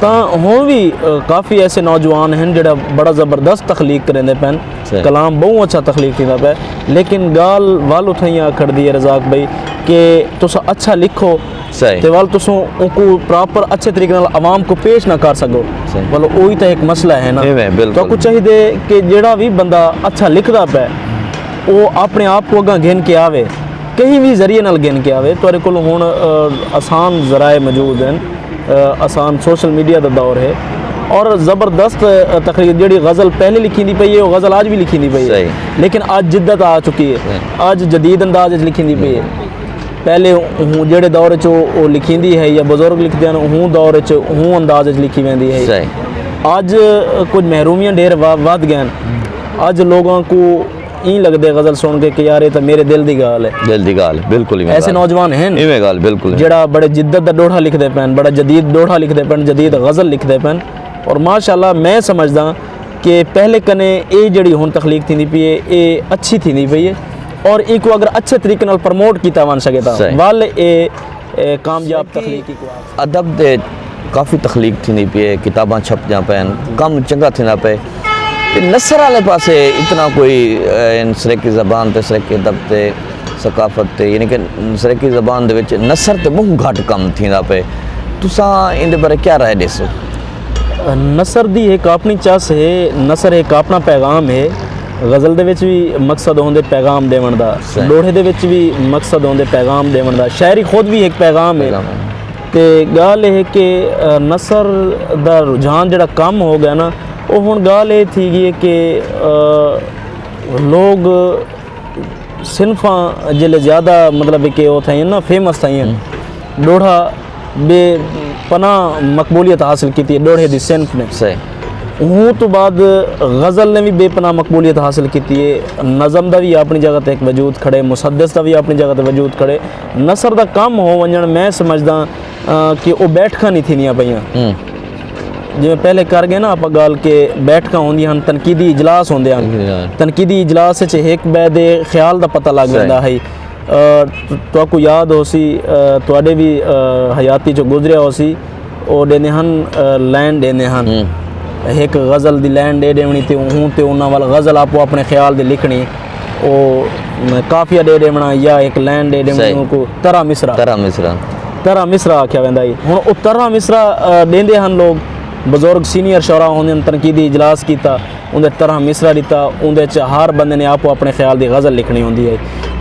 تاں ہݨ وی کافی ایسے نوجوان ہن جیڑھا بڑا زبردست تخلیق کریندے پئن۔ کلام ٻہوں اچھا تخلیق تھیندا پئے، لیکن ڳالھ ول اتھائیں آ کھڑدی ہے رزاق بھائی کہ تساں اچھا لکھو تے ول تساں اونکوں پراپر اچھے طریقے نال عوام کوں پیش نہ کر سڳو، ول اوہی تاں ہک مسئلہ ہے نا۔ تہاکوں چاہیدے کہ جیڑھا وی بندہ اچھا لکھدا پئے او اپݨے آپ کوں اڳاں گھن کے آوے، کہیں وی ذریعے نال گھن کے آوے۔ تہاݙے کول ہݨ آسان ذرائع موجود ہن، آسان سوشل میڈیا دا دور ہے اور زبردست تخلیق، جیڑھی غزل پہلے لکھیندی پئی ہے او غزل اڄ وی لکھیندی پئی ہے، لیکن اڄ جدت آ چکی ہے، اڄ جدید انداز اچ لکھیندی پئی ہے۔ پہلے ہوں جیڑھے دور اچ او لکھیندی ہے یا بزرگ لکھدے ہن، ہوں دور اچ ہوں انداز اچ لکھی ویندی ہے۔ اڄ کجھ محرومیاں ڈھیر ودھ ڳئن۔ اڄ لوگاں کوں ایں لڳدے غزل سݨ کے کہ یار اے تاں میرے دل دی ڳالھ ہے۔ دل دی ڳالھ ہے، بالکل ایویں ایسے نوجوان ہن۔ ایویں ڳالھ بالکل ہے۔ جیڑھا بڑے جدت دا ݙوہڑا لکھدے پئن، بڑا جدید ݙوہڑا لکھدے پئن، جدید غزل لکھدے پئن۔ اور ماشاءاللہ میں سمجھداں کہ پہلے کنے اے جیڑھی ہݨ تخلیق تھیندی پئی ہے، اے اچھی تھیندی پئی ہے۔ اور اینکوں اگر اچھے طریقے نال پروموٹ کیتا ونڄ سڳے تاں ول اے کامیاب تخلیقی کو۔ ادب دے کافی تخلیق تھیندی پئی ہے، کتاباں چھپدیاں پئن، کم چنڳا تھیندا پئے۔ تے نثر والے پاسے اتنا کوئی، اے، ان سرائیکی زبان تے سرائیکی ادب تے ثقافت تے، یعنی کہ سرائیکی زبان دے وچ نثر تے ٻہوں گھٹ کم تھیندا پئے۔ تساں ایندے بارے کیا رائے ݙیسو؟ نثر دی ہک اپݨی چس ہے، نثر ہک اپݨا پیغام ہے۔ غزل دے وچ وی مقصد ہوندے پیغام ݙیوݨ دا، ݙوہڑے دے وچ وی مقصد ہوندے پیغام ݙیوݨ دا، شاعری خود وی ہک پیغام ہے۔ تے ڳالھ اے ہے کہ نثر دا رجحان جیڑھا کم ہو ڳیا نا، او ہݨ ڳالھ اے تھی ڳئی ہے کہ لوگ صنفاں جیلے زیادہ مطلب کہ او تھئین نا، فیمس تھئین، ݙوہڑا بے پناہ مقبولیت حاصل کیتی ہے ݙوہڑے دی صنف نے۔ ہوں توں بعد غزل نے وی بے پناہ مقبولیت حاصل کیتی ہے، نظم دا وی اپݨی جگہ تے ہک وجود کھڑے، مسدس دا وی اپݨی جگہ تے وجود کھڑے۔ نثر دا کم ہو ونڄݨ میں سمجھداں کہ او بیٹھکاں نی تھیندیاں پئیاں۔ جیویں پہلے کر ڳئے نا آپاں ڳالھ کہ بیٹھکاں ہوندیاں ہن، تنقیدی اجلاس ہوندے ہن۔ تنقیدی اجلاس اچ ہک ٻئے دے خیال دا پتہ لڳ ویندا ہئی۔ تہاکوں یاد ہوسی، تہاݙے وی حیاتی چوں گزریا ہوسی، او ݙیندے ہن، لائن ݙیندے ہن، ہک غزل دی لائن ݙے ݙیوݨی تے ہوں تے انہاں ول غزل آپو اپݨے خیال دی لکھݨی۔ او قافیہ ݙے ݙیوݨا یا ہک لائن ݙے ݙیوݨی، اونکوں طرح مصرع، طرح مصرع، طرح مصرع آکھیا ویندا ہئی۔ ہݨ او طرح مصرع ݙیندے ہن لوگ، بزرگ سینئر شعراء ہوندے ہن، تنقیدی اجلاس کیتا، اوندے طرح مصرع ݙتا، اوندے اچ ہر بندے نے آپو اپݨے خیال دی غزل لکھݨی ہوندی ہئی۔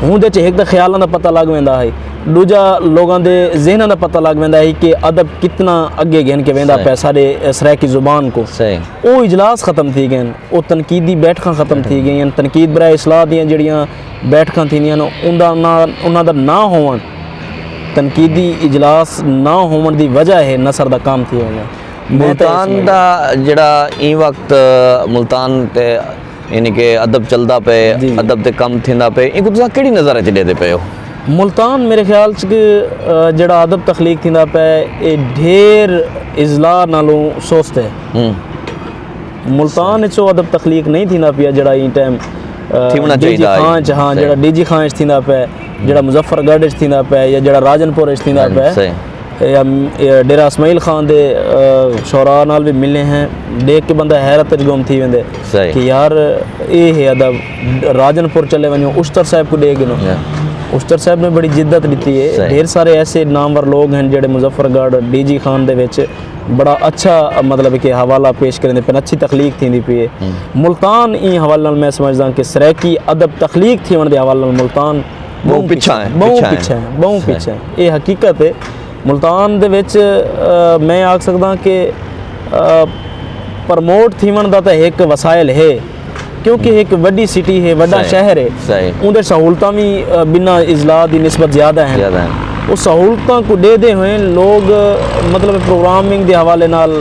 اوندے اچ ہک تاں خیالاں دا پتہ لڳ ویندا ہئی، ݙوجھا لوگاں دے ذہناں دا پتہ لڳ ویندا ہئی کہ ادب کتنا اڳے گھن کے ویندا پئے ساݙے سرائیکی زبان کوں۔ او اجلاس ختم تھی ڳئن، او تنقیدی بیٹھکاں ختم تھی ڳئین، تنقید برائے اصلاح دیاں جیڑھیاں بیٹھکاں تھیندیاں ہن، انہاں دا نہ ہووݨ، تنقیدی اجلاس نہ ہووݨ دی وجہ ہے نثر دا کم تھی ونڄݨ۔ ملتان دا جیڑھا ایں وقت ملتان تے یعنی کہ ادب چلدا پئے، ادب تے کم تھیندا پئے، اینکوں تساں کیڑھی نظر اچ ݙیہدے پئے ہو؟ ملتان میرے خیال چ کہ جیڑھا ادب تخلیق تھیندا پئے اے ڈھیر اضلاع نالوں سست ہے۔ ملتان اچ او ادب تخلیق نہیں تھیندا پیا جیڑھا ایں ٹائم ڈی جی خان اچ، ہاں، جیڑھا ڈی جی خان اچ تھیندا پئے، جیڑھا مظفر گڑھ اچ تھیندا پئے یا جیڑھا راجن پور اچ تھیندا پئے۔ یا ڈیرہ اسماعیل خان دے شعراء نال وی ملے ہیں، ݙیکھ کے بندہ حیرت اچ گم تھی ویندے کہ یار اے ہے ادب۔ راجن پور چلے ونڄو، اشتر صاحب کوں ݙیکھ گھنو، اشتر صاحب نے بڑی جدت ݙتی ہے۔ ڈھیر سارے ایسے نامور لوگ ہیں جیڑھے مظفر گڑھ، ڈی جی خان دے وچ بڑا اچھا مطلب کہ حوالہ پیش کریندے پن، اچھی تخلیق تھیندی پئی ہے۔ ملتان ایں حوالے نال میں سمجھداں کہ سرائیکی ادب تخلیق تھیوݨ دے حوالے نال ملتان ٻہوں پچھاں ہے، ٻہوں پچھاں ہے، ٻہوں پچھاں ہے۔ اے حقیقت ہے۔ ملتان دے وچ میں آکھ سڳداں کہ پرموٹ تھیوݨ دا تاں ہک وسائل ہے، کیونکہ ہک وݙی سٹی ہے، وݙا شہر ہے، اوندے سہولتاں وی ٻنہاں اضلاع دی نسبت زیادہ ہن۔ او سہولتاں کوں ݙیہدے ہوئیں لوگ، مطلب، پروگرامنگ دے حوالے نال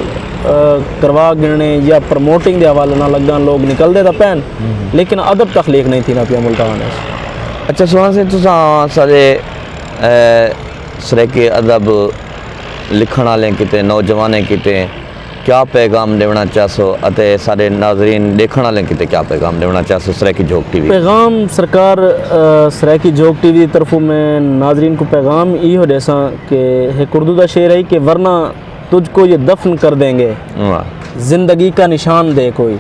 کروا گھنݨے یا پروموٹنگ دے حوالے نال اڳاں لوگ نکلدے تاں پئن، لیکن ادب تخلیق نئیں تھیندا پیا ملتان اچ۔ اچھا سوہݨا سئیں، تساں سارے سرائیکی ادب لکھݨ آلیں کیتے، نوجوانیں کیتے کیا پیغام ݙیوݨا چاہسو اتے سارے ناظرین ݙیکھݨ آلیں کیتے کیا پیغام ݙیوݨا چاہسو سرائیکی جھوک ٹی وی؟ پیغام سرکار، سرائیکی جھوک ٹی وی دی طرفوں میں ناظرین کوں پیغام ایہو ݙیساں کہ ہک اردو دا شعر ہے کہ ورنہ تجھ کو یہ دفن کر دیں گے، زندگی کا نشان دے کوئی۔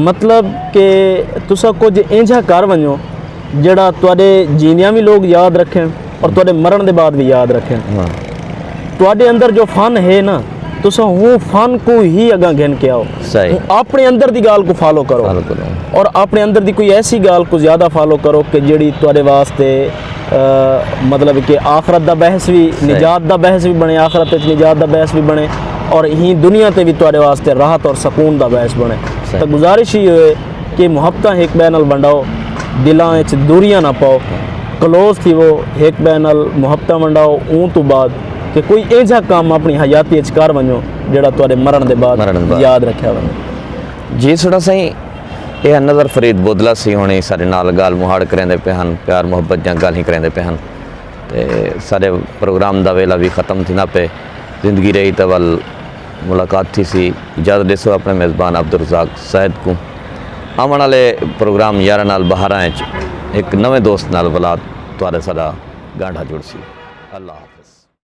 مطلب کہ تساں کجھ اینجھا کر ونجو جیڑھا تہاڈے جیندیاں وی لوگ یاد رکھن اور تہاڈے مرن دے بعد وی یاد رکھن۔ تہاڈے اندر جو فن ہے نا، تساں ہوں فن کوں ہی اگاں گھن کے آؤ۔ ہوں اپنے اندر دی گالھ کوں فالو کرو اور اپنے اندر دی کوئی ایسی گالھ کوں زیادہ فالو کرو کہ جیڑھی تہاڈے واسطے مطلب کہ آخرت دا بحث وی، نجات دا بحث وی بݨے، آخرت وچ نجات دا بحث وی بݨے اور ہی دنیا تے وی تہاڈے واسطے راحت اور سکون دا بحث بݨے۔ تاں گزارش ہی ہوئے کہ محبتاں ہک ٻئے نال ونڈاؤ، دلاں اچ دوریاں نہ پاؤ، کلوز تھیوو، ہک ٻئے نال محبتاں ونڈاؤ۔ اوں توں بعد کہ کوئی اینجھا کم اپݨی حیاتی اچ کر ونڄو جیڑھا تہاڈے مرݨ دے بعد یاد رکھیا ونڄے۔ جی سوہݨا سئیں، اے ہن نظر فرید بودلا سی، ہݨ ساݙے نال ڳالھ مہاڑ کریندے پئے ہن، پیار محبت دیاں ڳالھیں کریندے پئے ہن۔ تے ساݙے پروگرام دا ویلا وی ختم تھیندا پئے۔ زندگی رہی تاں ول ملاقات تھیسی۔ اجازت ݙیسو اپݨے میزبان عبدالرزاق زاہد کوں۔ آوݨ آلے پروگرام یارہاں نال ٻاہراں اچ ہک نویں دوست نال ولا تہاݙا ساݙا ڳانڈھا جڑسی۔ اللہ حافظ۔